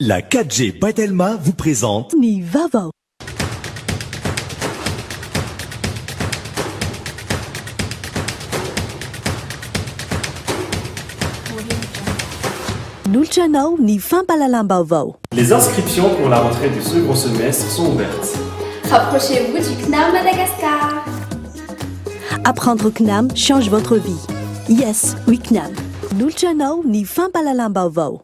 La 4G by Telma vous présente. Ny vaovao. Nolotra anao ny fampahalalam-baovao. Les inscriptions pour la rentrée du second semestre sont ouvertes. Rapprochez-vous du CNAM Madagascar. Apprendre au CNAM change votre vie. Yes, we CNAM. Nolotra anao ny fampahalalam-baovao.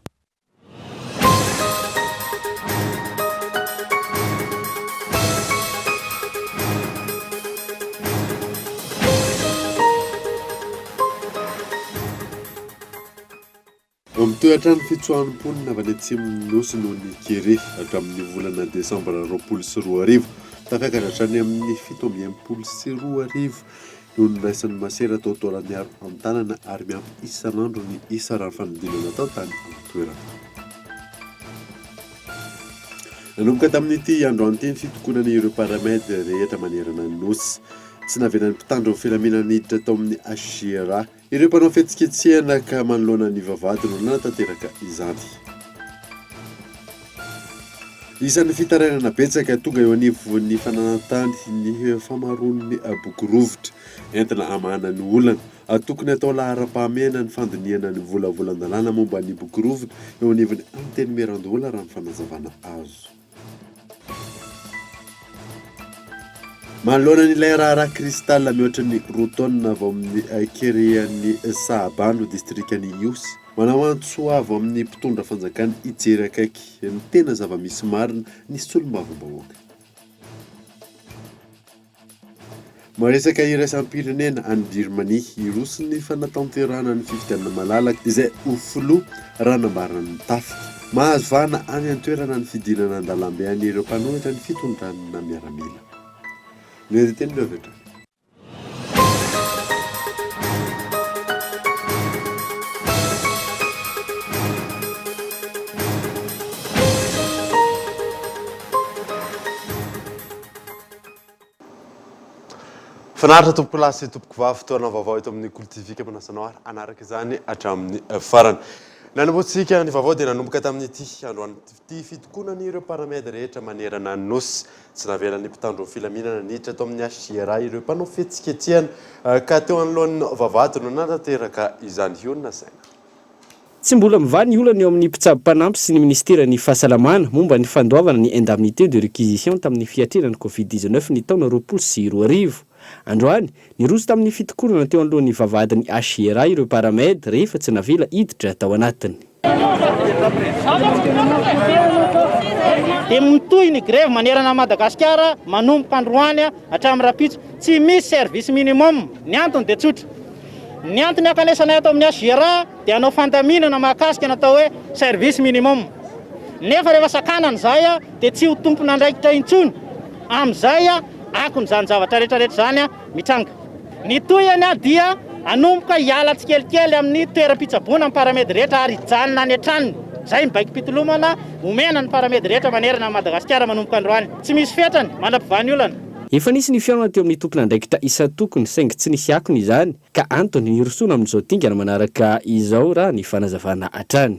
Mitohy hatrany ny fitsoahan'ny mponina avy any atsimon'ny Nosy noho ny kere hatramin'ny volana desambra 2020. Tafiakatra hatrany amin'ny 2067 no niraisan'ny masera tao Taolagnaro an-tanana ary miampy isan'andro ny isa raha ny fanadinana natao tany an-toerana. Nanomboka tamin'ity androany ity ny fitokonana ireo Paramed rehetra manerana ny Nosy. Tsy navelan'ny mpitandro ny filaminana niditra tao amin'ny HJRA Ireo mpanao fihetsiketsehana ka manoloana ny vavahady no nanatanteraka izany. Isan'ny fitarainana betsaka tonga eo anivon'ny fananan-tany ny famaroan'ny boky rovitra entina hamahana ny olana. Tokony hatao laharam-pahamehana ny fandinihana ny volavolan-dalàna momba ny boky rovitra eo anivon'ny Antenimierandoholona raha ny fanazavana azo. Manoloana an'ilay raharaha cristal mihoatra ny roa taonina avy ao amin'ny Kerean'i Sahabano, distrikan'i Ihosy, manao antso avo amin'ny mpitondra fanjakana hijery akaiky ny tena zava-misy marina ny solombavambahoaka. Maresaka iraisam-pirenena any Birmanie, hiroso ny fanatanterahana ny fifidianana malalaka izay ho filoha raha nambaran'ny tafika. Mahazo vahana any an-toerana ny fidinana an-dalambe an'ireo mpanohitra ny fitondrana miaramila. Ny andininteny ireo avy hatrany. Finaritra tompokolahy sy tompokovavy, fotoana vaovao eto amin'ny Kolo TV ka manasa anao ary hanaraka izany hatramin'ny farany. Nanombohantsika ny vaovao dia nanomboka tamin'ity androany ity fitokonan'ireo Paramed rehetra manerana ny Nosy. Tsy navelan'ny mpitandro ny filaminana niditra tao amin'ny HJRA ireo mpanao fihetsiketsehana ka teo anoloan'ny vavahady no nanatanteraka izany hionona saina. Tsy mbola mivaha ny olana eo amin'ny mpitsabo mpanampy sy ny minisiteran'ny Fahasalamana momba ny fandoavana ny indemnité de réquisition tamin'ny fiatrehana ny Covid 19 ny taona 2020. Androany, niroso tamin'ny fitokonana teo anoloan'ny vavahadin'ny HIRA ireo Paramed rehefa tsy navela hiditra tao anatiny. Dia mitohy ny grevy manerana an'i Madagasikara manomboka androany hatramin'ny rahampitso. Tsy misy service minimum. Ny antony dia tsotra. Ny antony hankanesanay ato amin'ny HGRA dia hanao fandaminana mahakasika ny atao hoe service minimum. Nefa rehefa sakanana izay dia tsy ho tompon'andraikitra intsony amin'izay akon'izany zavatra rehetra rehetra izany mitranga. Ny tohiny dia hanomboka hiala tsikelikely amin'ny toeram-pitsaboana ny paramedy rehetra ary hijanona any an-tranony. Izay ny baikom-pitolomana omena ny paramedy rehetra manerana an'i Madagasikara manomboka androany. Tsy misy fetrany mandra-pivaha ny olana. Efa nisy ny fihaonana teo amin'ny tompon'andraikitra isan-tokony saingy tsy nisy akony izany ka antony nirosoana amin'izao dingana manaraka izao raha ny fanazavana hatrany.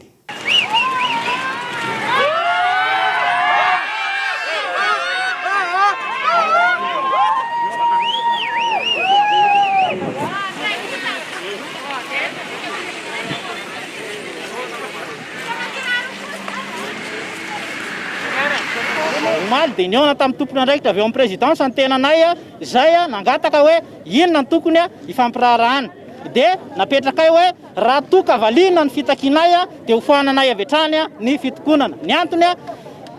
Omaly dia nihaona tamin'ny tompon'andraikitra avy ao amin'ny présidence ny tenanay izay nangataka hoe Inona no tokony hifampiraharahana? Dia napetrakay hoe raha toa ka valiana ny fitakianay dia ho foananay avy hatrany ny fitokonana. Ny antony,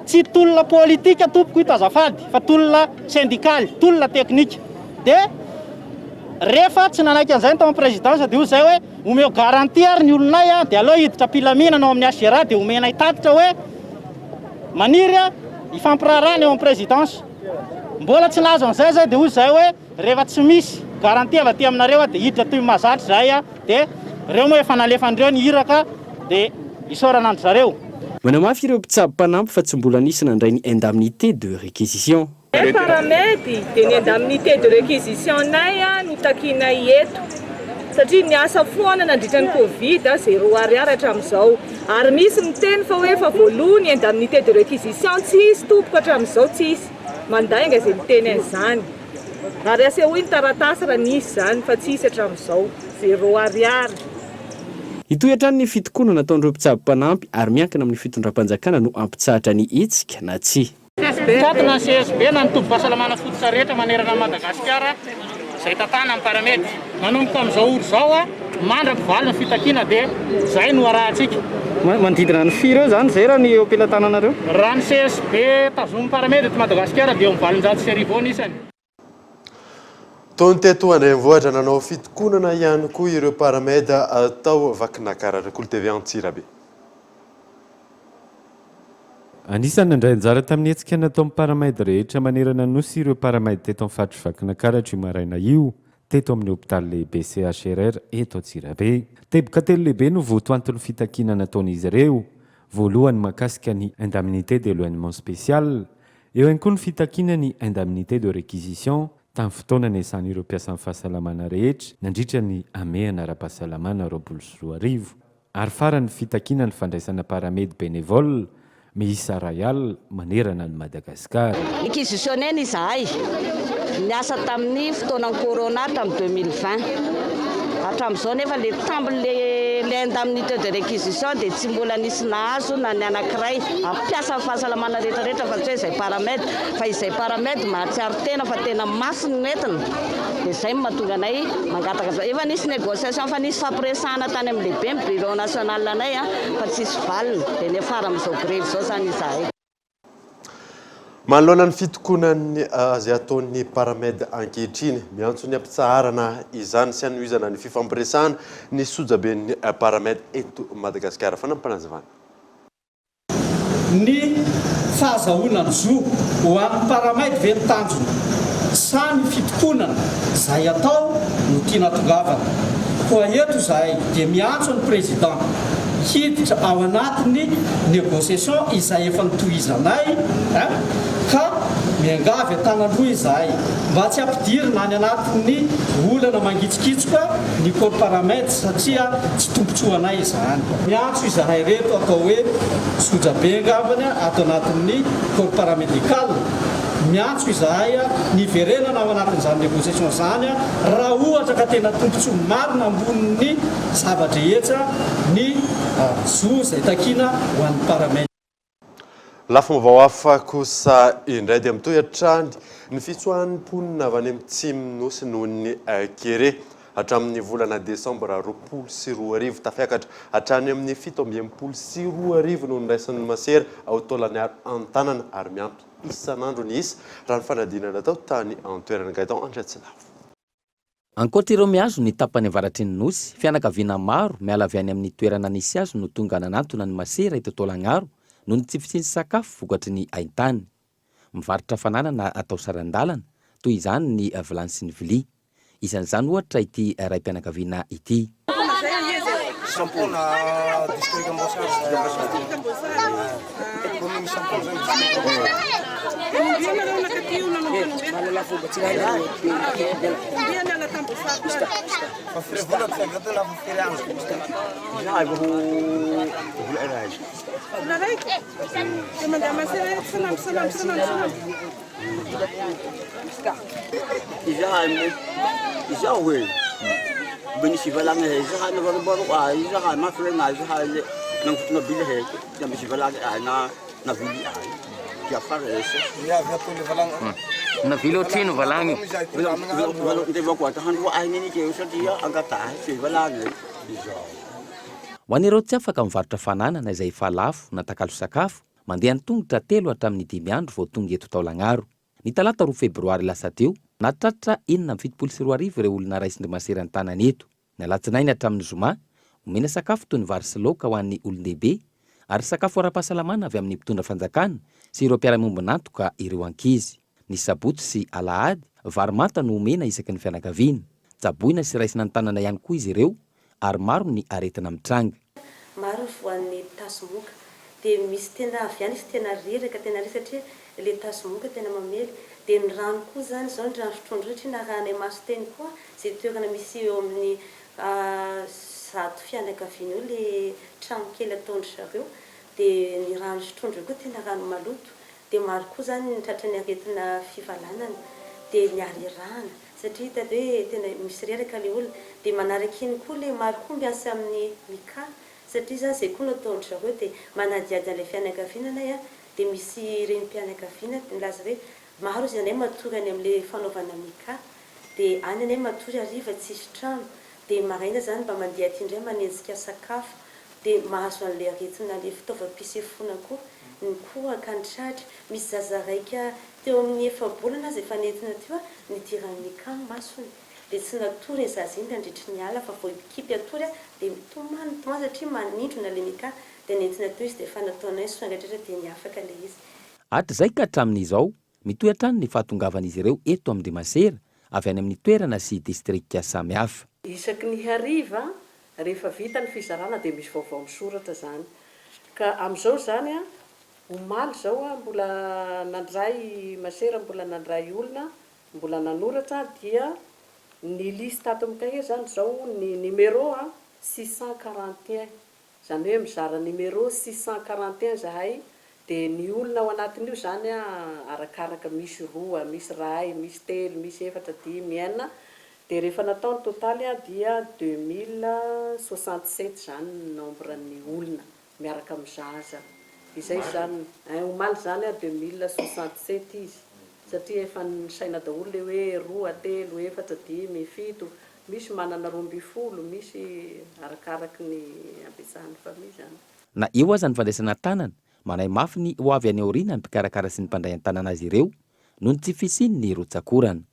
tsy tolona politika tompoko ito azafady fa tolona sendikaly, tolona teknika. Dia rehefa tsy nanaiky an'izay ny tao amin'ny présidence dia hoy izahay hoe omeo garantie ary ny olonay dia aleo hiditra am-pilaminana ao amin'ny HGRA dia omenay tatitra hoe maniry hifampiraharaha ny ao amin'ny présidence. Mbola tsy nahazo an'izay izay dia hoy izahay hoe rehefa tsy misy garantie avy aty aminareo dia hiditra toy ny mahazatra izahay dia ireo moa efa nalefan'ireo ny iraka dia isaorana an-dry zareo. Manamafy ireo mpitsabo mpanampy fa tsy mbola nisy nandray ny indemnité de réquisition. Ny Paramed dia ny indemnité de réquisition-nay no takianay eto. Satria niasa foana nandritra ny covid, zéro ariary hatramin'izao. Ary misy miteny fa hoe efa voaloa ny indemnité de réquisition, tsisy tompoko hatramin'izao tsisy. Mandainga izay miteny an'izany. Ary asehoy ny taratasy raha nisy izany fa tsisy hatramin'izao. Zéro ariary. Hitohy hatrany ny fitokonana ataon'ireo mpitsabo mpanampy ary miankina amin'ny fitondram-panjakana no hampitsahatra ny hetsika na tsia. Mikatona ny CSB na ny tobim-pahasalamana fototra rehetra manerana an'i Madagasikara izay tantanan'ny Paramed. Manomboka amin'izao ora izao mandra-pivaly ny fitakiana dia izay no arahantsika. Manodidina ny firy eo izany izay raha ny eo am-pelatananareo? Raha ny CSB tazomin'ny Paramed eto Madagasikara dia eo amin'ny 1800 eo ny isany. Tony teto an-drenivohitra, nanao fitokonana ihany koa ireo Paramed tao Vakinakaratra. Kolo TV Antsirabe. Anisan'ny nandray anjara tamin'ny hetsika nataon'ny Paramed rehetra manerana ny Nosy ireo Paramed teto amin'ny faritr'i Vakinakaratra io maraina io, teto amin'ny hopitaly lehibe CHRR eto Antsirabe. Teboka telo lehibe no votoanton'ny fitakiana nataon'izy ireo. Voalohany mahakasika ny indemnité d'éloignement spécial, Eo ihany koa ny fitakiana ny indemnité de réquisition tamin'ny fotoana niasan'ireo mpiasan'ny fahasalamana rehetra nandritra ny hamehana ara-pahasalamana 2020. Ary farany ny fitakiana ny fandraisana paramedy bénévole miisa 1000 manerana an'i Madagasikara. Réquisitionner-na izahay, niasa tamin'ny fotoanan'ny corona tamin'ny 2020. Hatramin'izao nefa ilay tambin'ilay indemnité de réquisition dia tsy mbola nisy nahazo na ny anankiray. Hampiasa ny fahasalamana rehetra rehetra fa tsy hoe izay paramed fa izay paramed mahatsiaro tena fa tena mafy ny nentina dia izay no mahatonga anay mangataka an'izao. Efa nisy négociation efa nisy fampiresahana tany amin'ny lehibe ny bureau national anay fa tsisy valiny dia niafara amin'izao grevy izao izany izahay. Manoloana ny fitokonan'ny izay ataon'ny Paramed ankehitriny, miantso ny hampitsaharana izany sy hanohizana ny fifampiresahana ny sojaben'ny Paramed eto Madagasikara. Fanampinazavana. Ny fahazahoana ny zo ho an'ny Paramed ve ny tanjona sa ny fitokonana izay atao no tiana tongavana? Koa eto izahay dia miantso ny Président hiditra ao anatin'ny négociation izay efa notohizanay ka miangavy an-tanan-droa izahay mba tsy hampidirina any anatin'ny olana mangitsokitsoka ny corps paramed satria tsy tombontsoanay izany. Miantso izahay ireto atao hoe sojabe angambany ato anatin'ny corps paramedical, miantso izahay ny hiverenana ao anatin'izany négociation izany raha ohatra ka tena tombontsoa marina ambonin'ny zava-drehetra ny zo izay takiana ho an'ny paramed. Lafim-baovao hafa kosa indray dia mitohy hatrany ny fitsoahan'ny mponina avy any amin'ny tsimon'ny Nosy noho ny kere. Hatramin'ny volana desambra 2020, tafiakatra hatrany amin'ny 2067 no niraisan'ny masera ao Taolagnaro an-tanana ary miampy isan'andro ny isa raha ny fanadinana natao tany an-toerana. Gaëtan Andriatsilavo. Ankoatra ireo mihazo ny tapany avaratry ny Nosy, fianakaviana maro miala avy any amin'ny toerana nisy azy no tonga nanantona ny masera eto Taolagnaro noho ny tsy fisian'ny sakafo vokatry ny haintany. Mivarotra fananana atao saran-dalana toy izany ny vilany sy ny vilia. Isan'izany ohatra ity raim-pianakaviana ity. Ho an'ireo tsy afaka mivarotra fananana izay efa lafo na takalo sakafo, mandeha an-tongotra telo hatramin'ny dimy andro vao tonga eto Taolagnaro. Ny talata 2 febroary lasa teo, nahatratra 2076 ireo olona raisin-dry masera an-tanana eto. Ny alatsinainy hatramin'ny zoma, omena sakafo toy ny vary sy laoka ho an'ny olon-dehibe ary sakafo ara-pahasalamana avy amin'ny mpitondra fanjakana sy ireo mpiara-miombon'antoka ireo ankizy. Ny sabotsy sy alahady, vary manta no omena isaky ny fianakaviana. Tsaboina sy raisina an-tanana ihany koa izy ireo ary maro ny aretina mitranga. Maro ny voan'ny tazomoka. Dia misy tena avy any izy tena reraka, tena reraka satria ilay tazomoka tena mamely. Dia ny rano koa izany, izao ny rano fitroan-dreo satria narahanay maso teny koa izay toerana misy eo amin'ny 100 fianakaviana eo le trano kely ataon-dry zareo dia ny rano sotroin-dreo koa tena rano maloto dia maro koa izany ny tratran'ny aretina fivalanana dia ny harerahana satria hita hoe tena misy reraka le olona dia manaraka iny koa le maro koa miasa amin'ny Micas satria izany izay koa no ataon-dry zareo dia manadihady an'ilay fianakaviana anay a dia misy renim-pianakaviana nilaza hoe maro izy anay matory any amin'ilay fanaovana Micas Dia any anie matory hariva tsisy trano, dia maraina zany mba mandeha aty indray manenjika sakafo, dia mahazo an'ilay aretina le fitaovam-pisefoana koa, ny kohaka, ny tratra, misy zaza raika teo amin'ny efa-bolana aza efa nentina teo a, nidiran'ny kamo masony, dia tsy natory iny zaza iny nandritry ny alina fa vao hikipy hatory a, dia mitomany mitomany satria manindrona le mika, dia nentina teo izy dia efa nataonay ny soin rehetra dia niafaka ilay izy. Hatrizay ka hatramin'izao, Mitohy hatrany ny fahatongavan'izy ireo eto amin-dry Masera avy any amin'ny toerana sy distrika samihafa. Isaky ny hariva, rehefa vita ny fizarana dia misy vaovao misoratra izany. Ka amin'izao izany, omaly izao aho mbola nandray masera, mbola nandray olona, mbola nanoratra dia ny liste ato amin'ny kahie izany izao ny numéro 641 Izany hoe mizara numéro 641 zahay dia ny olona ao anatin'io izany arakaraka misy roa, misy iray, misy telo, misy efatra, dimy, enina dia rehefa natao ny totaly dia 2067 izany ny nombre ny olona miaraka amin'ny zaza. Izay izany, ein omaly izany 2067 izy satria efa nisaina daholo ilay hoe roa, telo, efatra, dimy, fito, Misy manana 12, misy arakaraky ny habetsahan'ny famille zany. Na eo aza ny fandraisana an-tanana, manahy mafy ny ho avy any aoriana ny mpikarakara sy ny mpandray an-tanana azy ireo noho ny tsy fisian'ny rotsak'orana.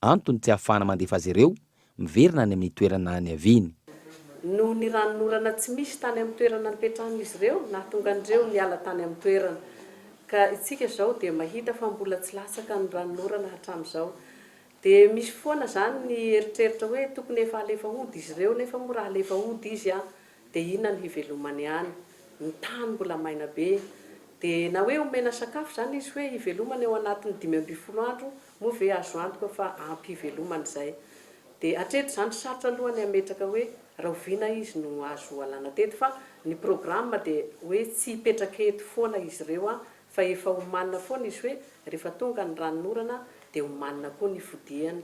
Antony tsy ahafahana mandefa azy ireo miverina any amin'ny toerana niaviany. Noho ny ranonorana tsy misy tany amin'ny toerana nipetrahan'izy ireo, nahatonga an'ireo niala tany amin'ny toerana. Ka isika izao dia mahita fa mbola tsy latsaka ny ranonorana hatramin'izao. Dia misy foana izany ny eritreritra hoe tokony efa alefa hody izy ireo nefa moa raha alefa hody izy an dia inona no hivelomany any? Ny tany mbola maina be. Dia na hoe omena sakafo izany izy hoe hivelomany ao anatin'ny 15 andro moa ve azo antoka fa ampy hivelomany izay? Dia hatreto izany sarotra aloha ny hametraka hoe rahoviana izy no azo alana teto fa ny programme dia hoe tsy hipetraka eto foana izy ireo an Fa efa omanina foana izy hoe rehefa tonga ny ranonorana dia omanina koa ny fodiany.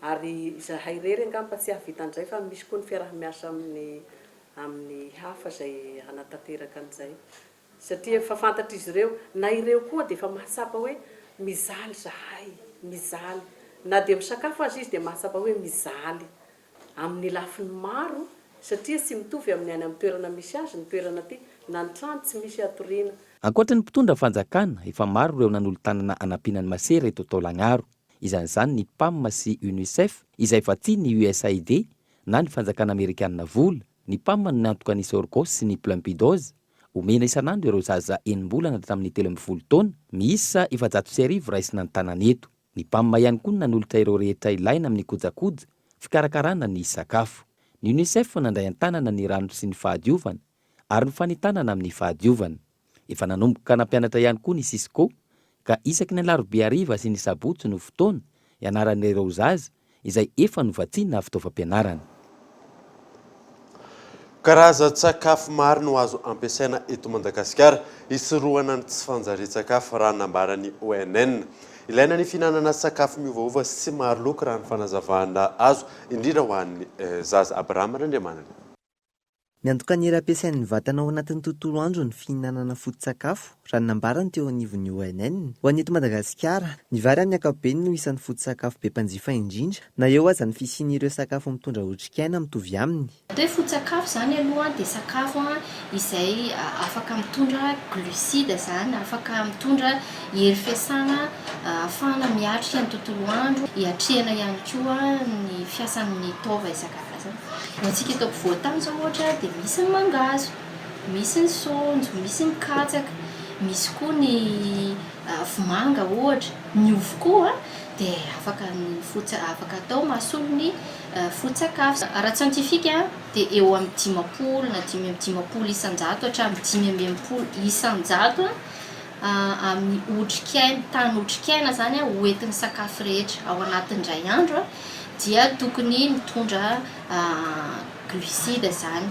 Ary izahay irery angamba tsy hahavita an'izay fa misy koa ny fiaraha-miasa amin'ny amin'ny hafa izay hanatanteraka an'izay. Satria efa fantatr'izy ireo, na ireo koa dia efa mahatsapa hoe mijaly izahay, mijaly. Na dia misakafo aza izy dia mahatsapa hoe mijaly. Amin'ny lafiny maro satria tsy mitovy amin'ny any amin'ny toerana misy azy ny toerana aty, na ny trano tsy misy hatoriana. Ankoatra ny mpitondra fanjakana, efa maro ireo nanolo-tanana hanampiana ny masera eto Taolagnaro. Izan'izany ny Pam sy Unicef izay vatsian'ny USAID na ny fanjakana amerikanina vola. Ny Pam no niantoka ny Sorgho sy ny Plumpy'Doz. Omena isan'andro ireo zaza enim-bolana hatramin'ny 13 taona, miisa 1400 raisina an-tanana eto. Ny Pam ihany koa no nanolotra ireo rehetra ilaina amin'ny kojakoja fikarakarana ny sakafo. Ny Unicef nandray an-tanana ny rano sy ny fahadiovana ary ny fanentanana amin'ny fahadiovana. Efa nanomboka nampianatra ihany koa ny Cisco ka isaky ny alarobia hariva sy ny sabotsy no fotoana ianaran'ireo zaza izay efa novatsiana fitaovam-pianarana. Karazan-tsakafo maro no azo ampiasaina eto Madagasikara hisorohana ny tsy fanjarian-tsakafo, raha ny nambaran'ny ONN. Ilaina ny fihinanana sakafo miovaova sy maro loko, raha ny fanazavana azo, indrindra ho an'ny zaza. Abraham Randriamanana. Miantoka ny hery ampiasain'ny vatana ao anatin'ny tontolo andro ny fihinanana foto-tsakafo, raha ny nambarany teo anivon'ny ONN. Ho an'ny eto Madagasikara, ny vary amin'ny ankapobeny no isan'ny foto-tsakafo be mpanjifa indrindra, na eo aza ny fisian'ireo sakafo mitondra otrikaina mitovy aminy. Atao hoe foto-tsakafo izany aloha dia sakafo izay afaka mitondra glucides izany, afaka mitondra hery fiasana ahafahana miatrika ny tontolo andro, hiatrehana ihany koa ny fiasan'ny taova isan-karazany. Ny antsika eto ampovoan-tany izao ohatra dia misy ny mangahazo, misy ny saonjo, misy ny katsaka, misy koa ny vomanga ohatra, ny ovy koa dia afaka ny foto afaka atao mahasolo ny foto-tsakafo. Ara-tsiantifika dia eo amin'ny 50 na 55 isan-jato hatramin'ny 65 isan-jato amin'ny otrikaina, tany otrikaina izany hoentin'ny sakafo rehetra ao anatin'ny indray andro. dia tokony mitondra glucides izany.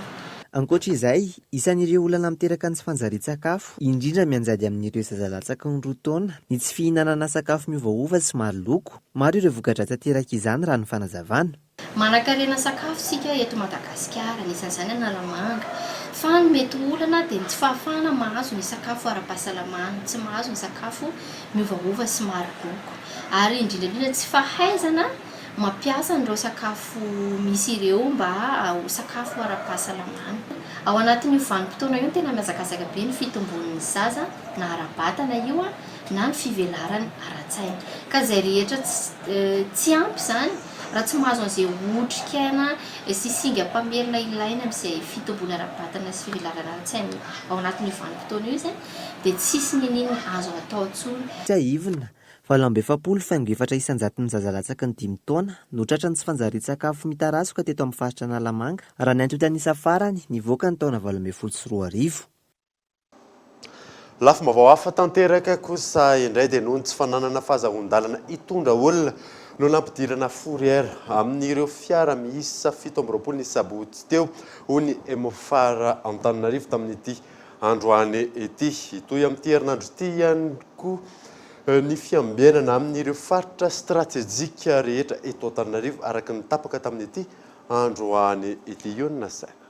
Ankoatra izay, isan'ireo olana miteraka ny tsy fanjarian-tsakafo, indrindra mianjady amin'ireo zaza latsaky ny roa taona, ny tsy fihinanana sakafo miovaova sy maro loko. Maro ireo voka-dratsy aterak'izany raha ny fanazavana. Manankarena sakafo isika eto Madagasikara, anisan'izany Analamanga. Fa ny mety ho olana dia ny tsy fahafahana mahazo ny sakafo ara-pahasalamana, tsy mahazo ny sakafo miovaova sy maro loko. Ary indrindra indrindra tsy fahaizana mampiasa an'ireo sakafo misy ireo mba ho sakafo ara-pahasalamana. Ao anatin'io vanim-potoana io no tena mihazakazaka be ny fitombon'ny zaza na ara-batana io na ny fivelarany ara-tsaina. Ka izay rehetra tsy ampy izany, raha tsy mahazo an'izay otrikaina sy singa mpamelona ilaina amin'izay fitombony ara-batana sy fivelarana ara-tsaina ao anatin'io vanim-potoana io izy dia tsisy n'inon'inona azo atao intsony. Tsiahivina, 48 faingo efatra isan-jaton'ny zaza latsaky ny dimy taona no tratran'ny tsy fanjarian-tsakafo mitarazoka teto amin'ny faritra Analamanga, raha ny antontan'isa farany nivoaka ny taona 2018. Lafim-baovao hafa tanteraka kosa indray dia noho ny tsy fananana fahazahoan-dalana hitondra olona no nampidirana fourrière amin'ireo fiara miisa 27 ny sabotsy teo, hoy ny Emmo-Far Antananarivo tamin'ity androany ity. Hitohy amin'ity herinandro ity ihany koa ny fiambenana amin'ireo faritra stratejika rehetra eto Antananarivo araka ny tapaka tamin'ity androany ity. Io no nasaina.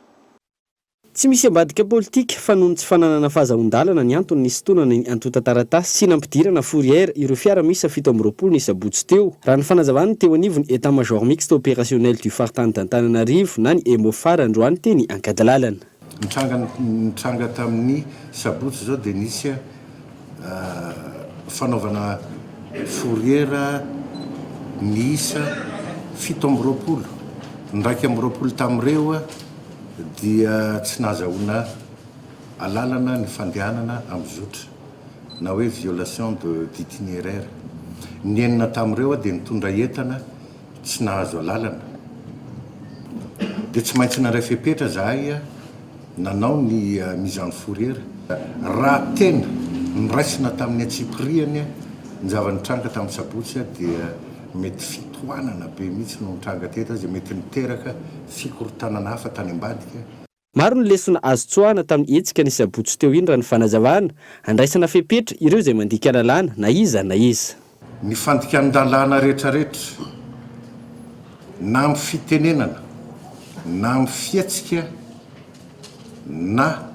Tsy misy ambadika politika fa noho ny tsy fananana fahazahoan-dalana ny antony nisintonana ny antontan-taratasy sy nampidirana fourrière ireo fiara miisa 27 ny sabotsy teo, raha ny fanazavan'ny teo anivon'ny Etat Major Mixte Opérationnel du Faritany d'Antananarivo na ny Emmo-Far androany teny Ankadilalana. Ny tranga nitranga tamin'ny sabotsy izao dia nisy fanaovana fourrière niisa 27, ny 21 tamin'ireo dia tsy nahazahoana alalana ny fandehanana amin'ny zotra na hoe violation de d'itinéraire. Ny enina tamin'ireo dia nitondra entana tsy nahazo alalana. Dia tsy maintsy nandray fepetra zahay nanao ny mise en fourrière. Raha tena noraisina tamin'ny antsipirihany ny zava-nitranga tamin'ny sabotsy dia mety fitohanana be mihitsy no nitranga teto izay mety niteraka fikorontanana hafa tany ambadika. Maro ny lesona azo tsoahana tamin'ny hetsika ny sabotsy teo iny raha ny fanazavana, andraisana fepetra ireo izay mandika lalàna na iza na iza. Ny fandikan-dalàna rehetrarehetra, na amin'ny fitenenana, na amin'ny fihetsika, na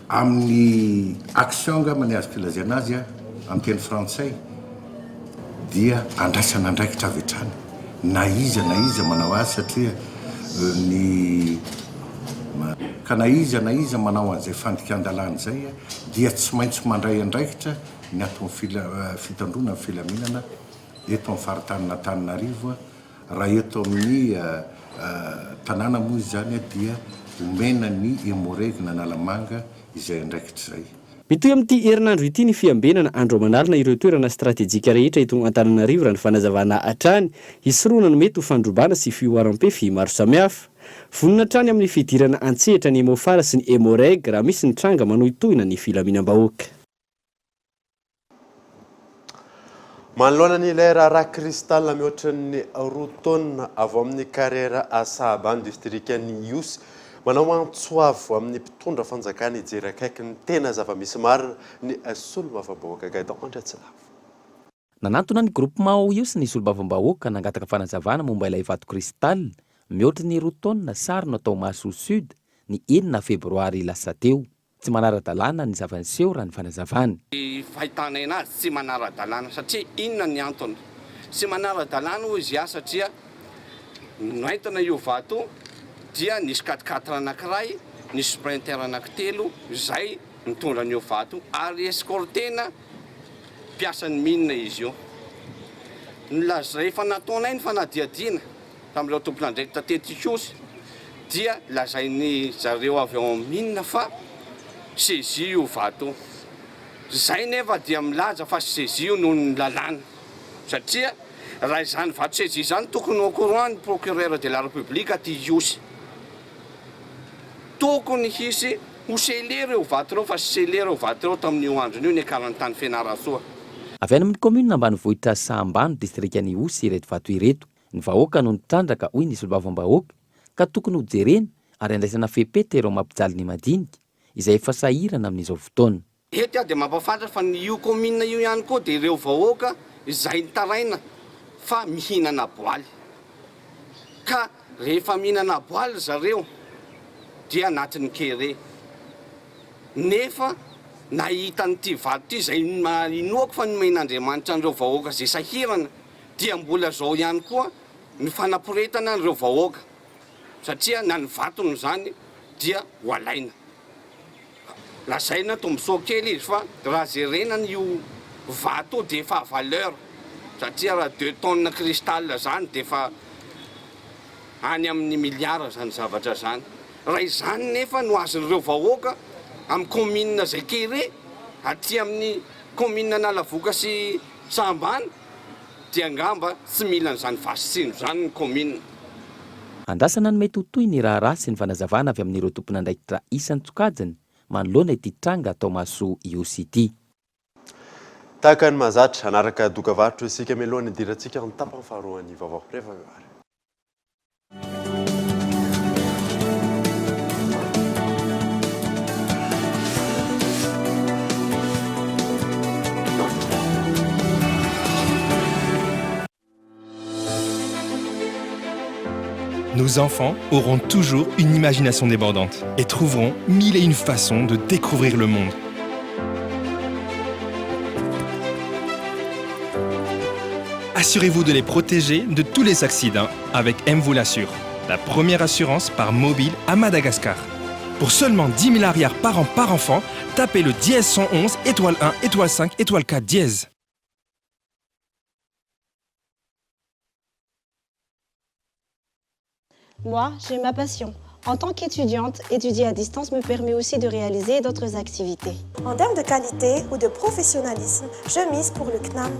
Amin'ny action angamba ny azoko ilazaina azy amin'ny teny frantsay dia andraisana andraikitra avy hatrany na iza na iza manao azy satria ny ka na iza na iza manao an'izay fandikan-dalàna izay dia tsy maintsy mandray andraikitra ny ato amin'ny fitandroana ny filaminana eto amin'ny faritanin'Antananarivo Raha eto amin'ny tanàna moa izany dia omena ny Emmo-Reg n'Analamanga izay andraikitra izay. Mitohy amin'ity herinandro ity ny fiambenana andro aman'alina ireo toerana stratejika rehetra eto Antananarivo raha ny fanazavana hatrany, hisorohana ny mety ho fandrobana sy fihoaram-pefy maro samihafa. Vonona hatrany amin'ny fidirana an-tsehatra ny Emmo-Far sy ny Emmo-Reg raha misy ny tranga manohitohina ny filaminam-bahoaka. Manoloana ny ilay raharaha cristal mihoatra ny roa taonina avy ao amin'ny carrière Sahabany distrikan'i Ihosy, manao antso avo amin'ny mpitondra fanjakana hijery akaiky ny tena zava-misy marina ny solombavambahoaka Gaëtan Andriatsilavo. Nanantona ny groupement ao Ihosy ny solombavambahoaka nangataka fanazavana momba ilay vato cristal mihoatra ny roa taonina sarona tao Mahasoa Sud ny enina febroary lasa teo. Tsy manara-dalàna ny zava-niseho raha ny fanazavany. Ny fahitanay anazy tsy manara-dalàna satria inona ny antony? Tsy manara-dalàna hoy izy ahy satria noentina io vato io dia nisy quatre quatre anankiray, nisy sprinter anankitelo izay nitondra an'io vato io ary escorter-na mpiasan'ny mine izy io. Nilaz- rehefa nataonay ny fanadihadiana tamin'ireo tompon'andraikitra teto Ihosy dia lazain'ny zareo avy ao amin'ny mine fa saisie io vato io. Izay nefa dia milaza fa saisie io noho ny lalàna satria raha izany vato saisie izany tokony au courant ny procureur de la république aty Ihosy. Tokony hisy ho scellé ireo vato ireo fa scellé ireo vato ireo tamin'io androny io niakarany tany Fianarantsoa. Avy any amin'ny kaominina ambanivohitra Sahambano, distrikan'Ihosy ireto vato ireto. Ny vahoaka no nitrandraka hoy ny solombavambahoaka ka tokony hojerena ary andraisana fepetra ireo mampijaly ny madinika izay efa sahirana amin'izao fotoana. Eto aho dia mampahafantatra fa ny io kaominina io ihany koa dia ireo vahoaka izay nitaraina fa mihinana boaly. Ka rehefa mihinana boaly zareo dia anatin'ny kere. Nefa nahita an'ity vato ity izay inoako fa nomen'Andriamanitra an'ireo vahoaka izay sahirana dia mbola izao ihany koa ny fanaporetana an'ireo vahoaka satria na ny vatony izany dia ho alaina. Lazaina tombontsoa kely izy fa raha jerena ny io vato io dia efa valeur satria raha deux tonnes cristal zany dia efa any amin'ny milliard zany zavatra zany. Raha izany nefa no azon'ireo vahoaka amin'ny commune izay kere aty amin'ny commune Analavoka sy Sahambany dia angamba tsy mila an'izany vasintsindro izany ny commune. Andrasana ny mety ho tohin'ny raharaha sy ny fanazavana avy amin'ireo tompon'andraikitra isan-tsokajiny manoloana ity tranga tao Mahasoa Ihosy ity. Tahaka ny mahazatra, hanaraka dokavarotra isika mialohan'ny hidirantsika amin'ny tapany faharoan'ny vaovao. Rehefa avy eo ary. Nos enfants auront toujours une imagination débordante et trouveront mille et une façons de découvrir le monde. Assurez-vous de les protéger de tous les accidents avec M vous l'assure, la première assurance par mobile à Madagascar. Pour seulement 10 000 arrières par an par enfant, tapez le dièse 111 étoile 1 étoile 5 étoile 4 dièse. Moi, j'ai ma passion. En tant qu'étudiante, étudier à distance me permet aussi de réaliser d'autres activités. En termes de qualité ou de professionnalisme, je mise pour le CNAM.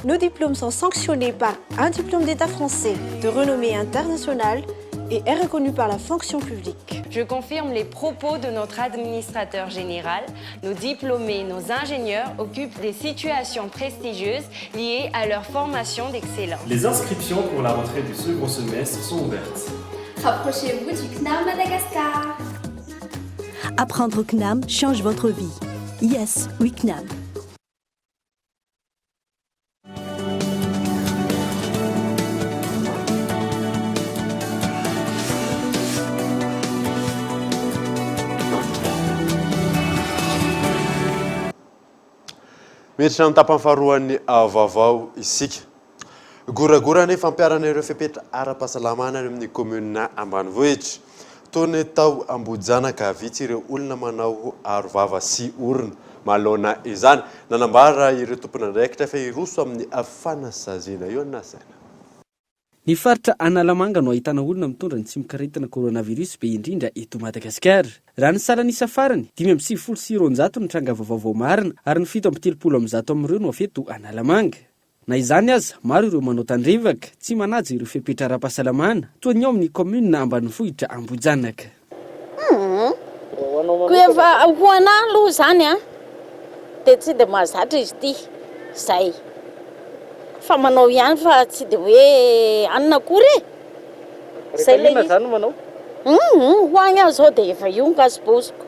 Nos diplômes sont sanctionnés par un diplôme d'État français de renommée internationale et est reconnu par la fonction publique. Je confirme les propos de notre administrateur général. Nos diplômés, nos ingénieurs occupent des situations prestigieuses liées à leur formation d'excellence. Les inscriptions pour la rentrée du second semestre sont ouvertes. Rapprochez-vous du CNAM Madagascar. Apprendre au CNAM change votre vie. Yes, we CNAM. Miditra amin'ny tapany faharoan'ny vaovao isika. Goragora ny fampiharana ireo fepetra ara-pahasalamana any amin'ny kaominina ambanivohitra. Toy ny tao Ambohijanaka, vitsy ireo olona manao arovava sy orona. Manoloana izany, nanambara ireo tompon'andraikitra fa hiroso amin'ny fanasaziana io ny nasaina. Ny faritra Analamanga no ahitana olona mitondra ny tsimokaretina coronavirus be indrindra eto Madagasikara. Raha ny salan'isa farany, 295 ny tranga vaovao voamarina ary ny 137 amin'ireo no avy eto Analamanga. Na izany aza, maro ireo manao tandrevaka, tsy manaja ireo fepetra ara-pahasalamana, toa ny ao amin'ny kaominina ambanivohitra Ambohijanaka. Humm. Koa efa ho anah aloha izany an, dia tsy dia mahazatra izy ity, zay. Fa manao ihany fa tsy dia hoe anona akory e. Zay ilay izy. Rehefa inona izany no manao? Humm, ho agny aho izao dia efa io ny kasibosiko.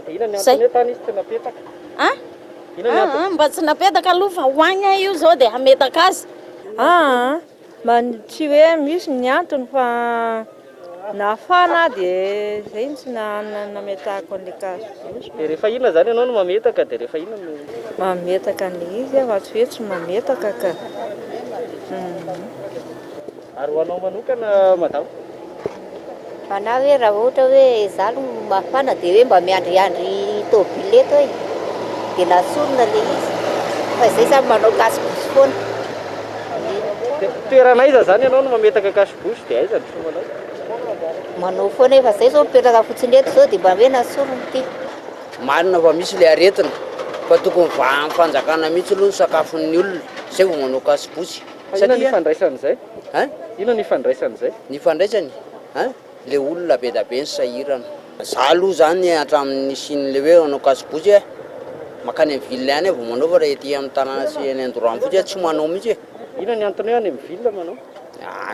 Dia inona ny antony hoe tany izy tsy napetaka? An? Aa mba tsy napetaka aloha fa ho agny aho io zao dia hametaka azy. Aa mba tsy hoe misy ny antony fa nafana aho dia zay no tsy nametahako an'ilay cache-bouche. Dia rehefa inona izany ianao no mametaka dia rehefa inona no. Mametaka an'ilay izy aho fa tsy hoe tsy mametaka ka. Ary ho anao manokana madama? Fa na hoe raha ohatra hoe za aloha mafana dia hoe mba miandriandry tôbily eto e, dia nasorina le izy, fa izay zany manao cache bouche foana. Dia toerana aiza zany ianao no mametaka cache bouche dia aiza no tsy manao? Manao foana e, fa zay zao mipetraka fotsiny eto zao dia mba hoe nasorina ity. Marina fa misy le aretina fa tokony vahan'ny fanjakana mihitsy aloha ny sakafon'ny olona zay vao manao cache bouche. Fa inona ny ifandraisan'izay? Hein? Inona ny ifandraisan'izay? Ny ifandraisany? Hein? Le olona be da be ny sahirana. Za aloha zany hatramin'ny nisian'le hoe manao cache-bouche e, makany amin'ny ville any aho vao manao fa raha ety amin'ny tanàna sy eny Andoranfotsy aho tsy manao mihitsy e. Inona ny antony hoe any amin'ny ville manao?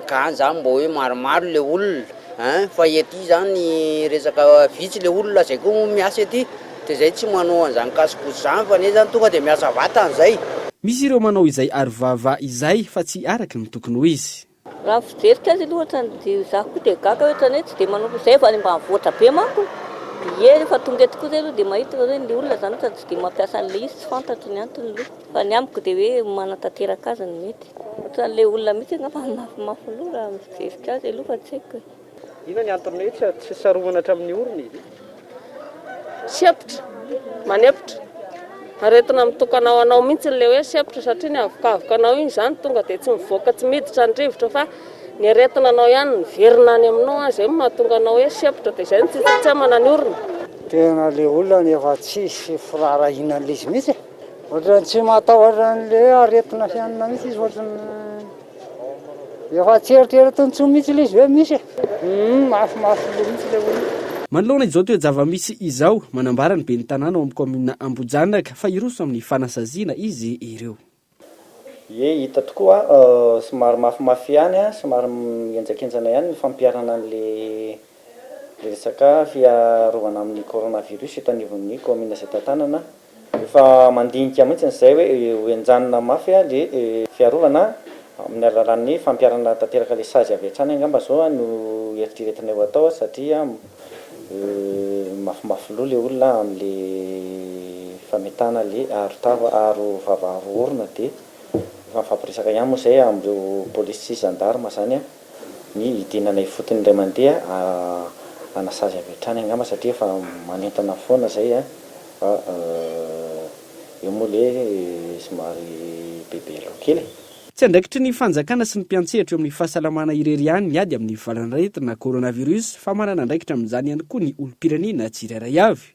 Ka any zany mba hoe maromaro le olona ein, fa ety zany resaka vitsy le olona zay koa moa miasa ety de zay tsy manao an'zany casse-bouche zany fa ne zany tonga de miasa vatany zay. Misy ireo manao izay arovava izay fa tsy araka ny tokony ho izy. Raha ny fijeriko azy aloha ohatrany dia izaho koa dia gaga hoe ohatrany hoe tsy dia manao izay vao any ambanivohitra be manko ie rehefa tonga eto koa zay aloha dia mahita fa hoe ny olona izany ohatrany tsy dia mampiasa an'ilay izy tsy fantatro ny antony aloha fa ny amiko dia hoe manatanteraka azy no mety ohatran'ilay olona mihitsy angamba no mafimafy loha raha ny fijeriko azy aloha fa tsy haiko e. Inona ny antony hoe tsy saromana hatramin'ny orona izy io? Sempotra, manempotra. Aretina mitokana ho anao mihitsy ilay hoe sempotra satria ny avokavoka anao iny izany tonga dia tsy mivoaka tsy miditra ny rivotra fa ny aretina anao ihany miverina any aminao, izay no mahatonga anao hoe sempotra dia izay no tsy tsentsemana ny orona. Tena le olona efa tsisy firaharahiana an'ilay izy mihitsy e! Ohatran'ny tsy matahotra an'ilay aretina fianina mihitsy izy ohatran'ny. Efa tsy eritreretiny intsony mihitsy ilay izy hoe misy e! Humm mafimafy loha mihitsy ilay olona. Manoloana izao toe-java-misy izao, manambara ny ben'ny tanàna ao amin'ny kaominina Ambohijanaka fa hiroso amin'ny fanasaziana izy ireo. Ie, hita tokoa, somary mafimafy ihany, somary mihenjakenjana ihany ny fampiharana an'ilay resaka fiarovana amin'ny coronavirus eto anivon'ny kaominina izay tantanana. Efa mandinika mihitsy izay hoe ho henjanina mafy le fiarovana amin'ny alalan'ny fampiharana tanteraka le sazy avy hatrany angamba zao no eritreretinay ho atao satria mafimafy loha le olona amle fametahana le aro tava aro vava aro orona de efa mifampiresaka ihany moa zay amreo polisy sy gendarme zany ny hidinana ifotony indray mandeha hanasazy avy hatrany angamba satria efa manentana foana zay fa eo moa le somary bebe loha kely e. Tsy andraikitry ny fanjakana sy ny mpiantsehatra eo amin'ny fahasalamana irery ihany ny ady amin'ny valanaretina coronavirus fa manana andraikitra amin'izany ihany koa ny olom-pirenena tsirairay avy.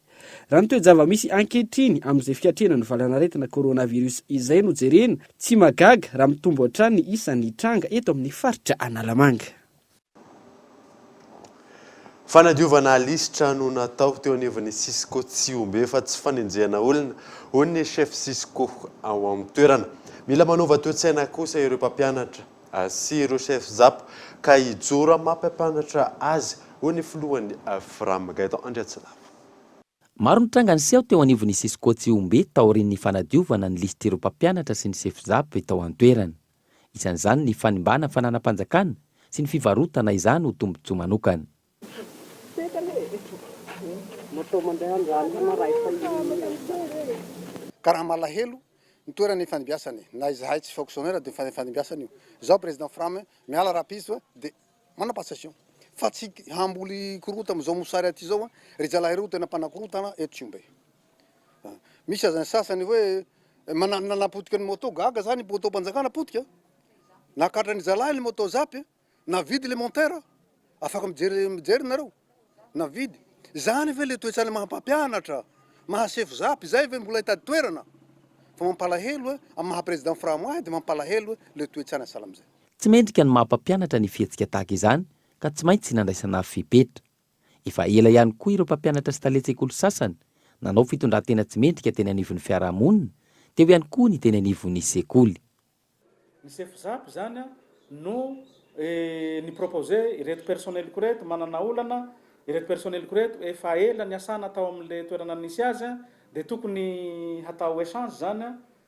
Raha ny toe-java-misy ankehitriny amin'izay fiatrehana ny valanaretina coronavirus izay no jerena, tsy mahagaga raha mitombo hatrany ny isan'ny tranga eto amin'ny faritra Analamanga. Fanadiovana lisitra no natao teo anivon'ny Cisco Tsihombe fa tsy fanenjehana olona, hoy ny chef Cisco ao an-toerana. Mila manova toe-tsaina kosa ireo mpampianatra sy ireo chef Zap ka hijoro amin'ny maha mpampianatra azy, hoy ny filohan'ny Fram, Gaëtan Andriatsilavo. Maro ny tranga niseho teo anivon'ny Cisco Tsihombe taorian'ny fanadiovana ny lisitr'ireo mpampianatra sy ny sefo Zap tao an-toerana. Isan'izany ny fanimbana fananam-panjakana sy ny fivarotana izany ho tombontsoa manokana. Ka raha malahelo ny toerana ifandimbiasany na izahay tsy fonctionnaire dia ifandimbiasana io. Izaho président fram miala rahampitso dia manao passation fa tsy hamboly korota amin'izao mosary aty izao ry zalahy ireo tena mpanakorotana eto Tsihombe. Misy aza ny sasany hoe nanapotika ny moto, gaga zany moto-panjakana potika, nakatran'ny zalahy ny moto zap. Navidy le monteur afaka mijery mijery nareo navidy zany ve le toetsaina maha mpampianatra maha sefo zap izay ve mbola hitady toerana fa mampalahelo e am maha président fram ahy de mampalahelo e le toetsaina sahala amizay. Tsy mendrika ny maha mpampianatra ny fihetsika tahaka izany ka tsy maintsy nandraisana fepetra. Efa ela ihany koa ireo mpampianatra sy talen-tsekoly sasany nanao fitondran-tena tsy mendrika teny anivon'ny fiarahamonina, teo ihany koa ny teny anivon'ny sekoly. Ny sefo zap zany no ni-proposer ireto personnel-ko ireto manana olana, ireto personnel-ko ireto efa ela niasana tao amin'le toerana nisy azy dia tokony hatao echange zany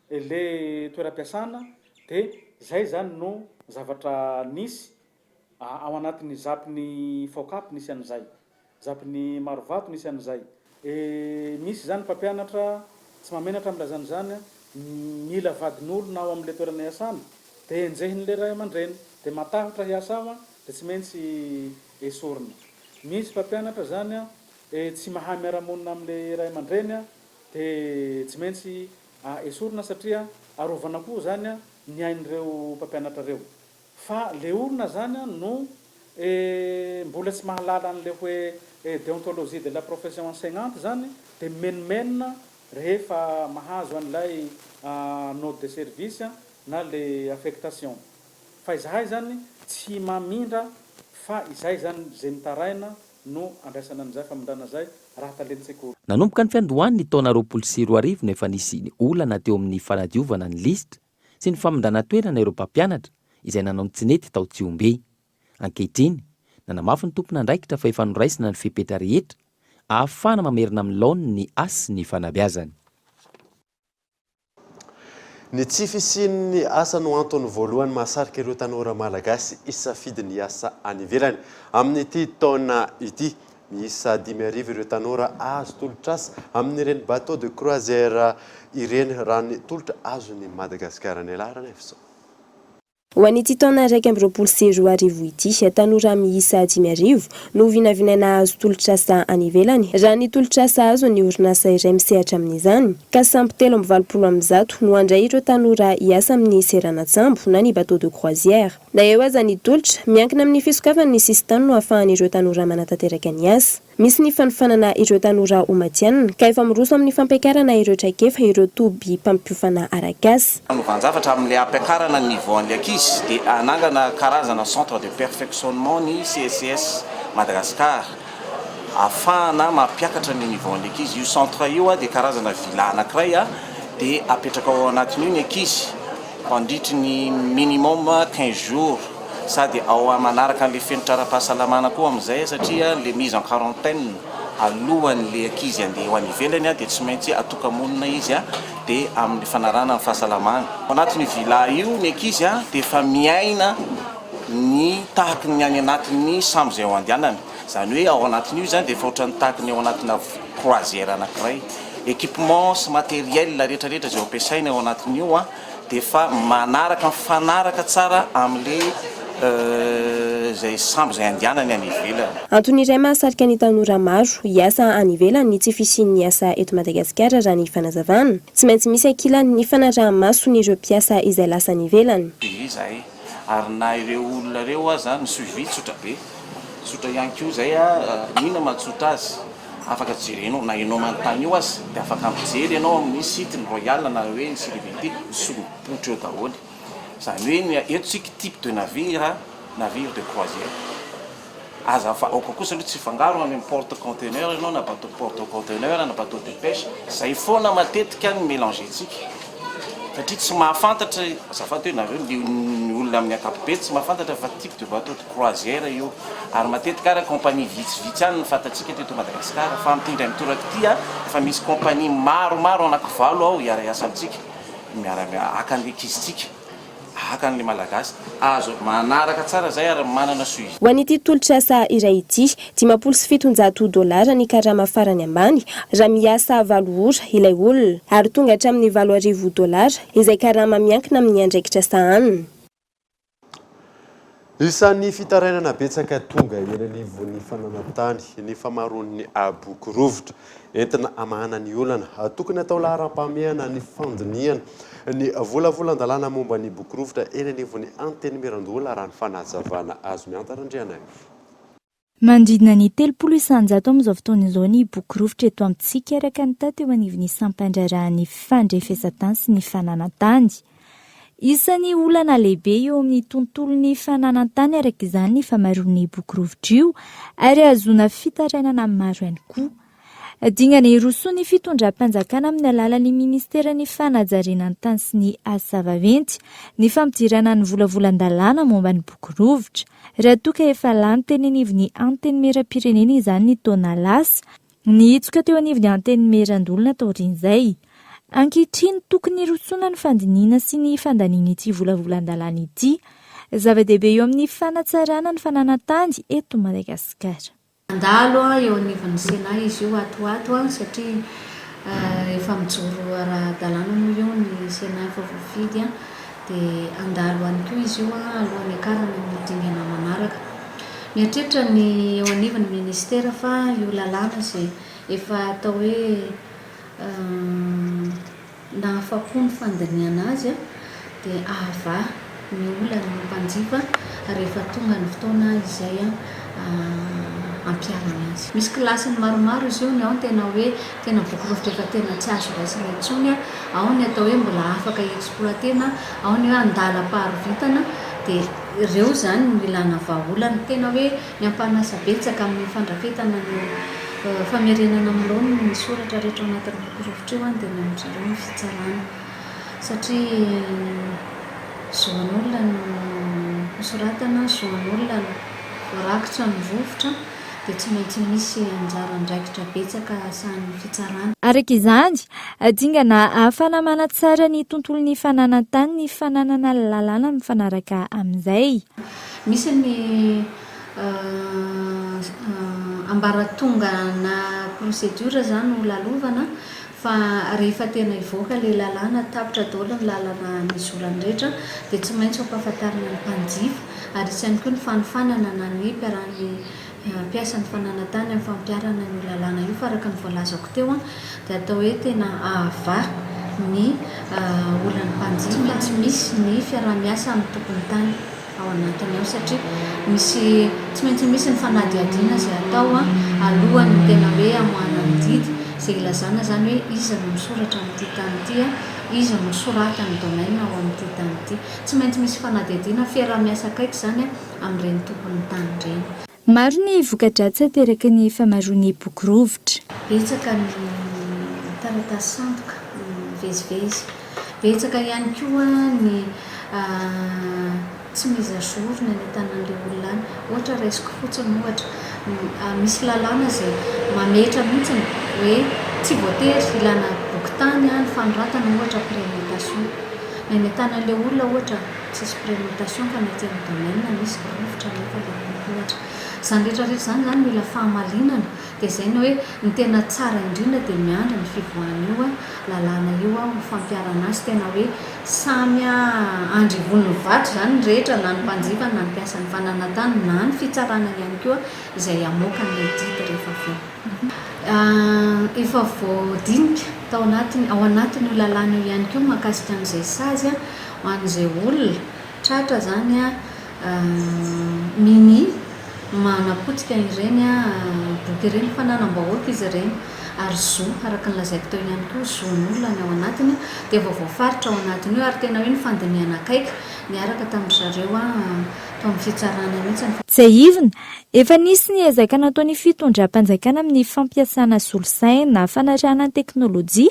le toeram-piasana dia zay zany no zavatra nisy Ao anatin'ny zap ny Focap nisy an'izay, zap ny Marovato nisy an'izay. E, misy izany mpampianatra tsy mahamenatra milaza an'izany, mila vadin'olona ao amin'ilay toerana iasana, dia enjehin'ilay ray aman-dreny, dia matahotra hiasa ao dia tsy maintsy esorina. Misy mpampianatra izany tsy mahay miara-monina amin'ilay ray aman-dreny dia tsy maintsy esorina satria arovana koa izany ny ain'ireo mpampianatra ireo. Fa le olona zany an no mbola tsy mahalala an'le hoe deontologie de la profession enseignante zany de mimenomenona rehefa mahazo an'ilay note de service na le affectation. Fa izahay zany tsy mamindra fa izay zany ze mitaraina no andraisana an'izay famindrana zay raha talen-tsekoly. Nanomboka ny fiandohan'ny taona 2020 no efa nisy ny olana teo amin'ny fanadiovana ny lisitra sy ny famindrana toerana ireo mpampianatra izay nanao ny tsy nety tao Tsihombe. Ankehitriny, nanamafy ny tompon'andraikitra fa efa noraisina ny fepetra rehetra ahafahana mamerina amin'ny laoniny ny asa ny fanabeazana. Ny tsy fisian'ny asa no antony voalohany mahasarika ireo tanora malagasy hisafidy ny hiasa any ivelany. Amin'ity taona ity, miisa 5000 ireo tanora hahazo tolotr'asa amin'ireny bateau de croisière ireny raha ny tolotra azon'i Madagasikara nialarana izao. Ho an'ity taona 2021 ity, tanora miisa 5000 no vinavinaina hahazo tolotr'asa any ivelany, raha ny tolotr'asa azon'ny orinasa iray misehatra amin'izany, ka sambo 183 no handray ireo tanora hiasa amin'ny seranan-tsambo na ny bateau de croisière. Na eo aza ny tolotra, miankina amin'ny fisokafan'ny sisintany no ahafahan'ireo tanora manatanteraka ny asa. Misy ny fanofanana ireo tanora ho matihanina ka efa miroso amin'ny fampiakarana ireo traikefa ireo toby mpampiofana arak'asa. Fanovan-javatra amin'ilay hampiakarana ny niveau an'ilay ankizy dia hanangana karazana centre de perfectionnement ny CSCS Madagascar ahafahana mampiakatra ny niveau an'ilay ankizy. Io centre io dia karazana villa anankiray dia apetraka ao anatin'io ny ankizy mandritry ny minimum 15 jours sady ao manaraka an'ilay fenitra ara-pahasalamana koa amin'izay satria ilay mise en quarantaine alohan'ilay ankizy handeha ho any ivelany dia tsy maintsy atoka-monina izy dia amin'ny fanarahana ny fahasalamana. Ao anatin'io villa io ny ankizy dia efa miaina ny tahaky ny any anatin'ny sambo izay ao andehanany. Izany hoe ao anatin'io izany dia efa ohatran'ny tahaky ny ao anatina croisière anankiray. Équipement sy matériel rehetra rehetra izay ampiasaina ao anatin'io dia efa manaraka mifanaraka tsara amin'ilay izay sambo izay andehanany any ivelany. Antony iray mahasarika ny tanora maro hiasa any ivelany ny tsy fisian'ny asa eto Madagasikara raha ny fanazavana. Tsy maintsy misy ankilany ny fanaraha-mason'ireo mpiasa izay lasa any ivelany. Suivi izahay ary na ireo olona ireo aza ny suivi tsotra be, tsotra ihany koa izay inona mahatsotra azy? Afaka jerenao na enao manontany io aza dia afaka mijery ianao amin'ny site ny royal na hoe ny celebrity misy mipoitra eo daholo. Izany hoe ny eto tsika type de navire, navire de croisière. Aza afa aoka kosa aloha tsy hifangaro any amin'ny porte conteneur ianao na bateau porte conteneur na bateau de pêche, zay foana matetika ny mélanger-tsika satria tsy mahafantatra, azafady hoe nareo ny olona amin'ny ankapobeny tsy mahafantatra fa type de bateau de croisière io. Ary matetika ary compagnie vitsivitsy ihany no fantatsika teto Madagasikara fa amin'ity indray mitoraka ity efa misy compagnie maromaro anakivalo ao hiara-hiasa amintsika, miara-haka ny ankizintsika, haka an'ilay Malagasy. Azo manaraka tsara izay ary manana suivi. Ho an'ity tolotr'asa iray ity, 750 dolara ny karama farany ambany raha miasa valo ora ilay olona, ary tonga hatramin'ny 8000 dolara izay karama miankina amin'ny andraikitra sahaniny. Isan'ny fitarainana betsaka tonga eny anivon'ny fananan-tany ny famaroan'ny boky rovitra. Entina hamahana ny olana, tokony hatao laharam-pahamehana ny fandinihana ny volavolan-dalàna momba ny boky rovitra eny anivon'ny Antenimierandoholona raha ny fanazavana azo. Miantara Andrianaivo. Manodidina ny 30 isanjato amin'izao fotoana izao ny boky rovitra eto amintsika araka ny taty eo anivon'ny sampandraharahan'ny fandrefesan-tany sy ny fananan-tany. Isan'ny olana lehibe eo amin'ny tontolon'ny fananan-tany araka izany ny famaroan'ny boky rovitra io ary ahazoana fitarainana maro ihany koa. Dingana hirosoan'ny fitondram-panjakana amin'ny alalan'ny minisiteran'ny fanajariana ny tany sy ny asa vaventy ny fampidirana ny volavolan-dalàna momba ny boky rovitra. Raha toa ka efa lany teny anivon'ny Antenimierampirenena izany ny taona lasa, nihitsoka teo anivon'ny Antenimierandoholona taorian'izay. Ankehitriny, tokony hirosoana ny fandinihina sy ny fandaniana ity volavolan-dalàna ity. Zava-dehibe eo amin'ny fanatsarana ny fananan-tany eto Madagasikara. Handalo eo anivon'ny Sénat izy io ato ho ato satria efa mijoro ara-dalàna moa io ny Sénat efa voafidy dia handalo ihany koa izy io alohan'ny hiakarana amin'ny dingana manaraka. Mieritreritra ny eo anivon'ny ministera fa io lalàna izay efa atao hoe Nahafapo ny fandinihana azy dia hahavaha ny olan'ny mpanjifa rehefa tonga ny fotoana izay hampiharana azy. Misy kilasiny maromaro izy io, ny ao ny tena hoe tena boky rovitra efa tena tsy azo raisina intsony, ao ny atao hoe mbola afaka hi-exploiter-na, ao ny hoe andalam-paharovitana, dia ireo izany no ilana vahaolana. Tena hoe ny ampanasa betsaka amin'ny fandrafetana ny famerenana amin'ny laoniny ny soratra rehetra ao anatin'ny boky rovitra io dia ny amin-dry zareo ny fitsarana satria. Zo an'olona no nosoratana, zo an'olona no voarakitra ny rovitra dia tsy maintsy misy anjara andraikitra betsaka sahanin'ny fitsarana. Araka izany, dingana ahafahana manatsara ny tontolon'ny fananan-tany ny fananana lalàna mifanaraka amin'izay. Misy ny ambaratongana procédure izany ho lalovana fa rehefa tena hivoaka ilay lalàna, tapitra daholo ny lalana nizorany rehetra dia tsy maintsy ho ampahafantarina ny mpanjifa ary hisy ihany koa ny fanofanana na ny mpiarahan'ny mpiasa ny fananan-tany amin'ny fampiharana an'io lalàna io fa araka ny voalazako teo dia atao hoe tena hahavaha ny olan'ny mpanjifa. Tsy maintsy misy ny fiaraha-miasa amin'ny tompon'ny tany ao anatiny ao satria misy tsy maintsy misy ny fanadihadiana izay atao alohan'ny tena hoe hamoahana ny didy izay ilazana izany hoe iza no misoratra amin'ity tany ity, iza no soratan'ny domaine ao amin'ity tany ity. Tsy maintsy misy fanadihadiana, fiaraha-miasa akaiky izany amin'ireny tompon'ny tany ireny. Maro ny voka-dratsy ateraky ny famaroan'ny boky rovitra. Betsaka ny taratasy sandoka mivezivezy. Betsaka ihany koa ny tsy mise à jour ny any an-tanan'ilay olona any. Ohatra raisiko fotsiny ohatra, misy lalàna izay mametra mihitsy hoe tsy voatery ilana boky tany ny fanoratana ohatra prénotation. Ny any an-tanan'ilay olona ohatra tsisy prénotation fa ny aty amin'ny domaine misy rovitra nefa ilay boky ohatra. Izany rehetra rehetra izany izany mila fahamalinana dia izay ny hoe ny tena tsara indrindra dia miandry ny fivoahan'io lalàna io ho fampiharana azy tena hoe samy andrivon'ny vato izany ny rehetra na ny mpanjifa na ny mpiasan'ny fananantany na ny fitsarana ihany koa izay hamoaka an'ilay didy rehefa avy eo. Efa voadinika tao anatiny ao anatin'io lalàna io ihany koa mahakasika an'izay sazy ho an'izay olona tratra izany minia manapotika ireny boky ireny, fananam-bahoaka izy ireny ary zo araka ny lazaiko teo ihany koa zon'olona ny ao anatiny dia efa voafaritra ao anatin'io ary tena hoe ny fandinihana akaiky niaraka tamin-dry zareo tao amin'ny fitsarana mihitsy ny Tsiahivina, efa nisy ny ezaka nataon'ny fitondram-panjakana amin'ny fampiasana solosaina, fanarahana ny teknolojia,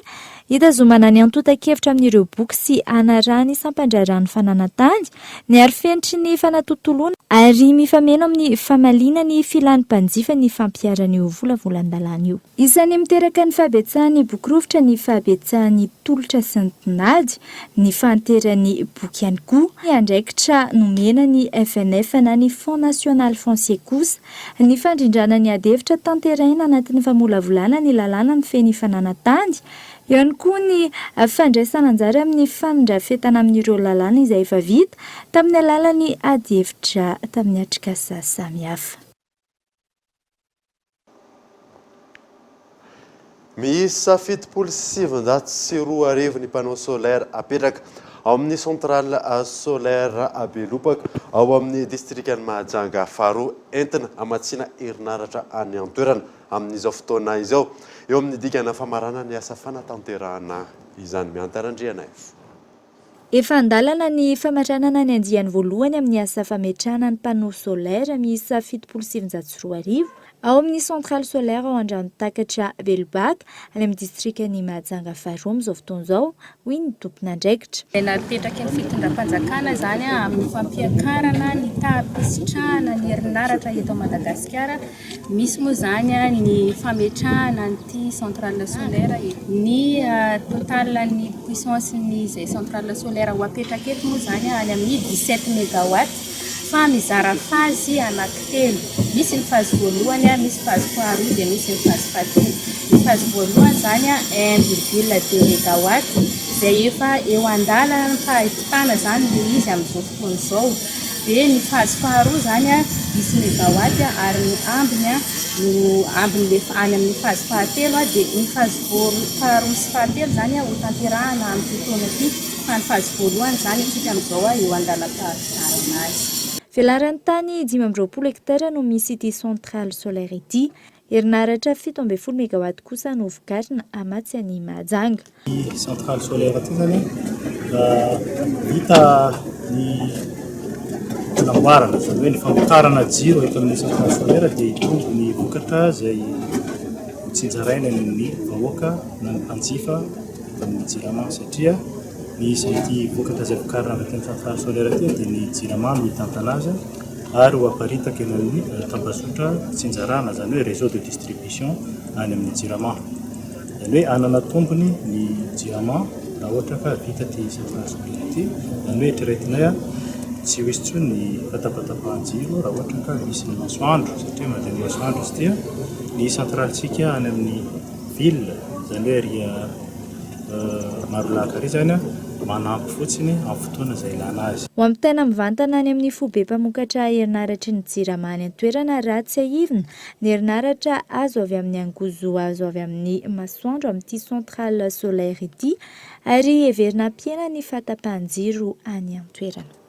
hitazomana ny antontan-kevitra amin'ireo boky sy hanarahan'ny sampan-draharahan'ny fananan-tany ny arofenitry ny fanatontoloana ary mifameno amin'ny famaliana ny filan'ny mpanjifa ny fampiharana io volavolan-dalàna io. Isan'ny miteraka ny fahabetsahan'ny boky rovitra ny fahabetsahan'ny tolotra sy ny tinady, ny fahanteran'ny boky ihany koa. Ny andraikitra nomena ny FNF na ny Fonds National Foncier kosa, ny fandrindrana ny adihevitra tanterahina anatin'ny famolavolana ny lalàna mifehy ny fananan-tany, eo ihany koa ny fandraisana anjara amin'ny fandrafetana amin'ireo lalàna izay efa vita tamin'ny alalan'ny adihevitra tamin'ny atrikasa samihafa. Miisa 2970 ny panneau solaire apetraka ao amin'ny centrale solaire Belopaka ao amin'ny distrikan'i Mahajanga faharoa entina hamatsiana herinaratra any an-toerana amin'izao fotoana izao. Eo amin'ny dingana famaranana ny asa fanatanterahana izany. Mihanta Randrianaivo. Efa an-dalana ny famaranana ny andiany voalohany amin'ny asa fametrahana ny panneau solaire miisa 2970 ao amin'ny centrale solaire ao Andranotakatra Belobaka, any amin'ny distrikan'i Mahajanga faharoa amin'izao fotoana izao, hoy ny tompon'andraikitra. Izay napetraky ny fitondram-panjakana izany amin'ny fampiakarana ny taham-pisitrahana ny herinaratra eto Madagasikara. Misy moa izany ny fametrahana an'ity centrale solaire eto. Ny total ny puissance ny izay centrale solaire ho apetraka eto moa izany any amin'ny 17 mégawatt fa mizara phase anankitelo. Misy ny phase voalohany, misy phase faharoa dia misy ny phase fahatelo. Ny phase voalohany izany 1,2 mégawatt izay efa eo an-dalana fahitana izany ilay izy amin'izao fotoana izao. Dia ny phase faharoa izany dix megawatt ary ny ambiny no ambiny le any amin'ny phase fahatelo dia ny phase faharoa sy fahatelo izany ho tanterahana amin'ity taona ity fa ny phase voalohany izany isika amin'izao eo an-dalam-pahavitarana azy. Velaran-tany 25 hektara no misy ity centrale solaire ity. Herinaratra 17 megawatt kosa no vokarina hamatsy an'i Mahajanga. Ity centrale solaire ity izany raha vita ny fanamboarana, izany hoe ny famokarana jiro eto amin'ny centrale solaire dia hitombo ny vokatra izay hotsinjaraina any amin'ny vahoaka na ny mpanjifa eto amin'ny Jirama satria. Ny ity vokatra izay vokarina avy aty amin'ny centrale solaire ity dia ny Jirama no hitantana azy ary ho aparitaka eny amin'ny tambazotra fitsinjarana, izany hoe réseau de distribution any amin'ny Jirama. Izany hoe hanana tombony ny Jirama raha ohatra ka vita ity centrale solaire ity, izany hoe eritreretinay tsy ho hisy intsony ny fahatapatapahan-jiro raha ohatra ka misy ny masoandro satria mandeha amin'ny masoandro izy ity. Ny centrale-ntsika any amin'ny ville, izany hoe ary Marolaka ary izany manampy fotsiny amin'ny fotoana izay ilana azy. Ho ampitaina mivantana any amin'ny foibe mpamokatra herinaratry ny Jirama any an-toerana raha tsiahivina ny herinaratra azo avy amin'ny angozo azo avy amin'ny masoandro amin'ity centrale solaire ity ary heverina hampihena ny fahatapahan-jiro any an-toerana.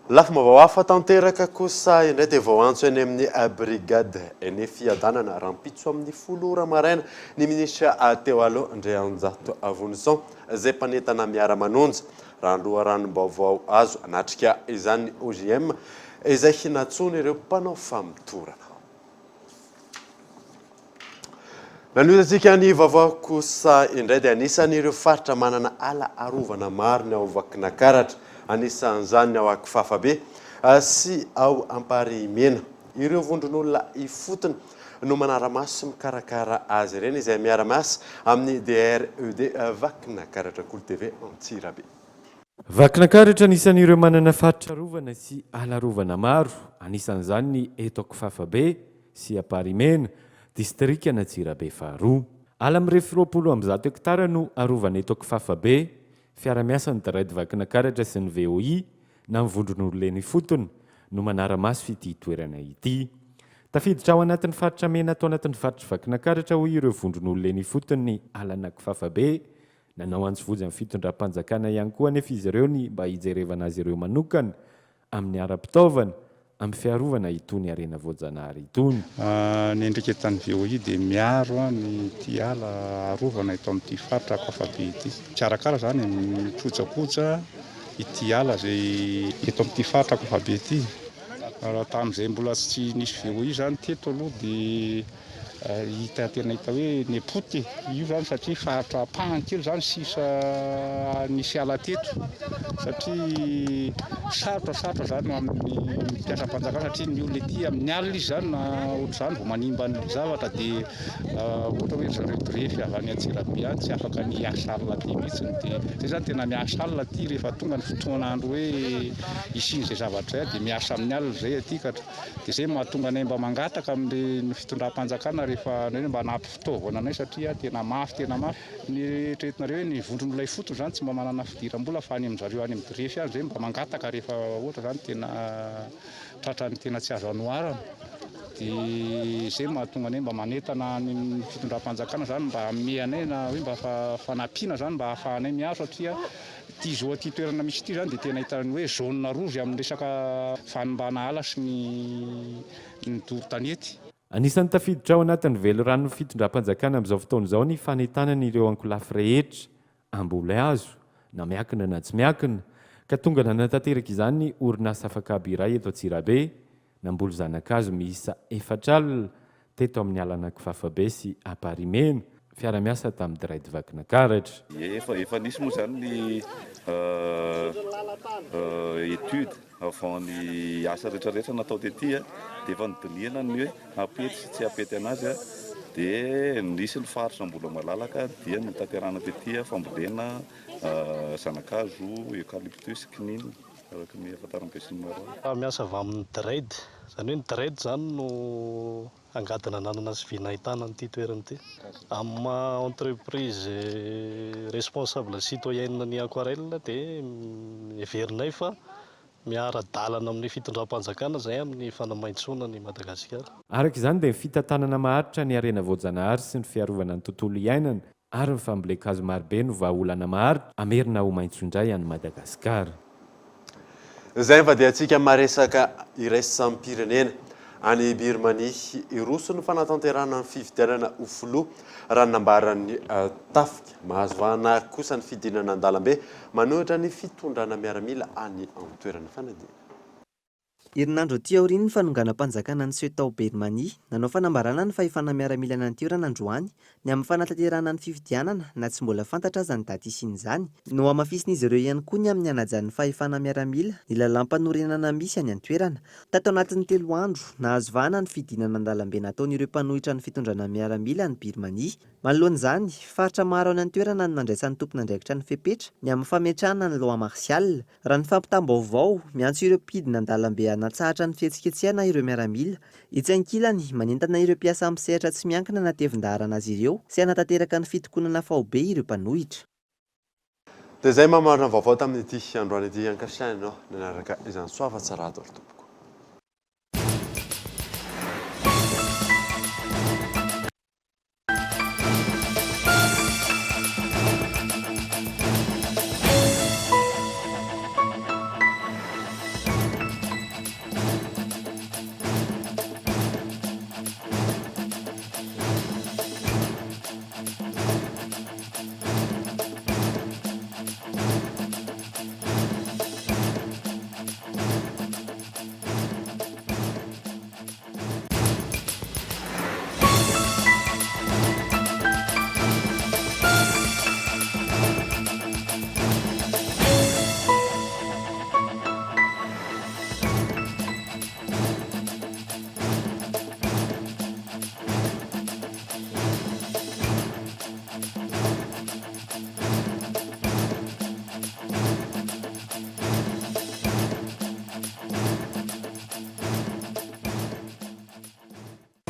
Lafim-baovao hafa tanteraka kosa indray dia voaantso eny amin'ny Brigade eny Fiadanana rahampitso amin'ny folo ora maraina ny minisitra teo aloha Andrianjato Vonison izay mpanentana miara-manonja. Raha ny loharanom-baovao azo, hanatrika izany ny OJM izay nantsoin'ireo mpanao famotorana. Nanohizantsika ny vaovao kosa indray dia anisan'ireo faritra manana ala arovana maro ny ao Vakinakaratra. Anisan'izany ny ao Ankifafabe sy ao Amparihimena. Ireo vondron'olona ifotony no manara-maso sy mikarakara azy ireny izay miara-miasa amin'ny DRED Vakinakaratra Kolo TV Antsirabe. Vakinakaratra anisan'ireo manana faritra arovana sy ala arovana maro, anisan'izany ny eto Ankifafabe sy Amparimena, distrikan'Antsirabe faharoa. Ala mirefy 120 hektara no arovana eto Ankifafabe, fiara-miasan'ny Dredd Vakinakaratra sy ny VOI na ny vondron'olona eny ifotony no manara-maso ity toerana ity. Tafiditra ao anatin'ny faritra mena ato anatin'ny faritr'i Vakinakaratra hoy ireo vondron'olona eny ifotony ny alan'Ankifafabe. Nanao antso vonjy amin'ny fitondram-panjakana ihany koa anefa izy ireo ny mba hijerevana azy ireo manokana amin'ny ara-pitaovana, amin'ny fiarovana itony harena voajanahary itony. Ny endriketan'ny VOI dia miaro ny ity ala arovana eto amin'ity faritra Ankoafabe ity. Mikarakara izany, mikojakoja ity ala izay eto amin'ity faritra Ankoafabe ity. Raha tamin'izay mbola tsy nisy VOI izany teto aloha dia Hita tena hita hoe nepoty io zany satria faritra ampahany kely zany sisa nisy ala teto satria sarotra sarotra zany ho amin'ny mpiasam-panjakana satria ny olona ety amin'ny alina izy zany na ohatr'izany vao manimba ny zavatra dia ohatra hoe ry zareo grefy avy any Antsirabe any tsy afaka ny hiasa alina aty mihitsy dia zay zany tena miasa alina aty rehefa tonga ny fotoan'andro hoe hisian'izay zavatra izay dia miasa amin'ny alina zay aty ka Dia izay no mahatonga anay mba mangataka amin'ny fitondram-panjakana rehefa hoe mba hanampy fitaovana anay satria tena mafy tena mafy. Ny eritreretinareo hoe ny vondron'olona ifotony izany tsy mba manana fidiram-bola fa any amin-dry zareo any amin'ny grefy any izay mba mangataka rehefa ohatra izany tena tratran'ny tena tsy azo anoharana. Dia izay no mahatonga anay mba manentana any amin'ny fitondram-panjakana izany mba hanome anay na hoe mba fanampiana izany mba hahafahanay miaro satria Ity zo aty toerana misy ity izany dia tena hitan'ny hoe zone rouge amin'ny resaka fanimbana ala sy ny ny doro tanety. Anisan'ny tafiditra ao anatin'ny veliranon'ny fitondram-panjakana amin'izao fotoana izao ny fanentanana ireo ankolafy rehetra hamboly hazo, na miankina na tsy miankina, ka tonga nanatanteraka izany ny orinasa afak'haba iray eto Antsirabe, Namboly zana-kazo miisa 40 teto amin'ny alan'Ankifafabe sy Amparimena, fiara-miasa tamin'ny Draid Vakinakaratra. Efa efa nisy moa izany ny étude avant ny asa rehetra rehetra natao tety dia efa nodinihana ny hoe hampety sy tsy hampety anazy dia nisy ny faritra mbola malalaka dia notanterahana tety fambolena zana-kazo eucalyptus, kinina. Araka ny ahafantaran'ny besinimaro azy. Miasa avy amin'ny DREDD, izany hoe ny DREDD izany no angady nananana sy vy nahitana an'ity toerana ity. Amin'ny maha entreprise responsable citoyenne ny Aquarelle dia heverinay fa miara-dalana amin'ny fitondram-panjakana izay amin'ny fanamaitsoana an'i Madagasikara. Araka izany dia ny fitantanana maharitra ny harena voajanahary sy ny fiarovana ny tontolo iainana ary ny fambolen-kazo marobe no vahaolana maharitra hamerina ho maitso indray an'i Madagasikara. Izay nivadihantsika maresaka iraisam-pirenena. Any Birmanie, hiroso ny fanatanterahana ny fifidianana ho filoha, raha ny nambaran'ny tafika. Mahazo vahana kosa ny fidinana an-dalambe manohitra ny fitondrana miaramila any an-toerana. Fanadihadiana. Herinandro aty aorian'ny fanonganam-panjakana niseho tao Birmanie, nanao fanambarana ny fahefana miaramila nantirana androany ny amin'ny fanatanterahana ny fifidianana na tsy mbola fantatra aza ny daty hisian'izany. Nohamafisin'izy ireo ihany koa ny amin'ny hanajan'ny fahefana miaramila ny lalàmpanorenana misy any an-toerana. Tato anatin'ny telo andro, nahazo vahana ny fidinana an-dalambe nataon'ireo mpanohitra ny fitondrana miaramila any Birmanie. Manoloana izany, faritra maro any an-toerana no nandraisan'ny tompon'andraikitra ny fepetra ny amin'ny fametrahana ny loi martiale. Raha ny fampitam-baovao, miantso ireo mpidina an-dalambe hanatsahatra ny fihetsiketsehana ireo miaramila. Etsy ankilany, manentana ireo mpiasa amin'ny sehatra tsy miankina hanatevin-daharana azy ireo sy hanatanteraka ny fitokonana faobe ireo mpanohitra. Dia izay mamarana ny vaovao tamin'ity androany ity. Ankasitrahina ianao nanaraka izany. Soava tsara daholo tompoko.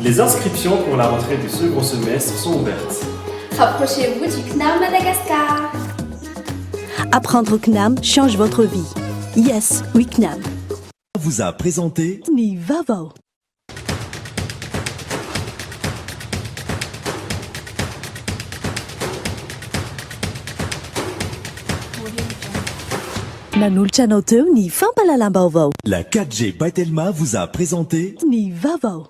Les inscriptions pour la rentrée du second semestre sont ouvertes. Rapprochez-vous du CNAM Madagascar. Apprendre au CNAM change votre vie. Yes, we CNAM. Vous a présenté Ny vaovao. Nanolotra anao teo ny fampahalalam-baovao. La 4G by Telma vous a présenté Ny vaovao.